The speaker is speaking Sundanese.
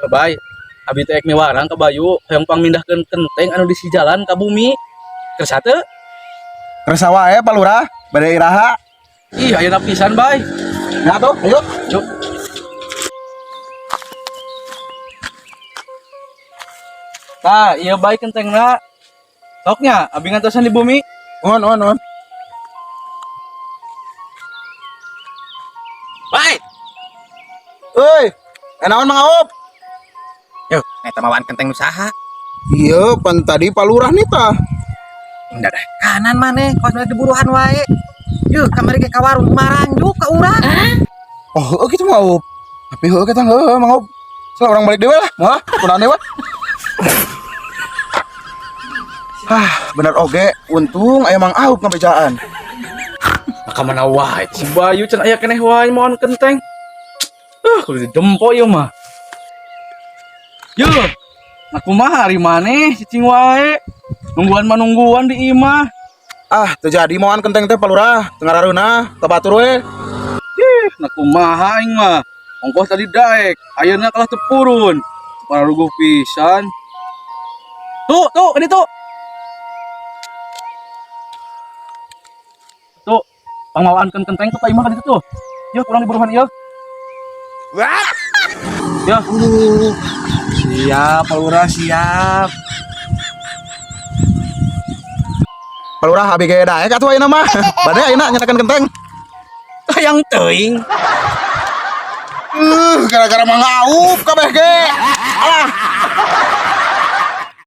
Bay, abi teh ek miwarang ka Bayu, hoyong pangmindahkeun kenteng anu di si jalan ka bumi. Kersa teu? Kersa wae, Pak Lurah, bade iraha? Ih, ayeuna pisan, Bay. Nah tuh, ayo. Cuk. Tah, ieu Bay kentengna. Sok nya, abi ngantosan di bumi. Nuhun, nuhun, nuhun. Bay. Euy, naon, Mang Aup? Yo, eta mawaan kenteng usaha. Iya, pan tadi Pak Lurah nih tah. Enggak deh. Kanan maneh, kos maneh diburuhan wae. Yeuh, kamari ge ka warung maranjuk ka urang. Oh, heueuh kitu, Mang Aup. Tapi heueuh kita heueuh, Mang Aup. Salah urang balik dewe lah. Moal, kunaon dewe. Ah, bener oge, untung aya Mang Aup ngabejaan. Maka mana wae si Bayu can aya keneh wae maon kenteng. Ah, kudu didempo ieu mah. Yo, nah kumaha ari maneh cicing wae. Nungguan mah nungguan di imah. Ah, teu jadi maoan kenteng teh, Pak Lurah. Teu ngarareunah, ka batur we. Ih, nah kumaha aing mah. Ongkoh tadi daek, ayeuna kalah teu purun. Pararuguh pisan. Tuh, tuh, ini tuh. Tuh, pangmawaankeun kenteng tuh ka imah ka ditu tuh. Yeuh, kurang diburuhan ieu. Ya. Siap, Pak Lurah, siap. Pak Lurah, abi ge daek atuh ayeuna mah. Bade ayeuna nyenakeun kenteng. Hayang teuing. Gara-gara Mang Aup kabeh ge. Ah.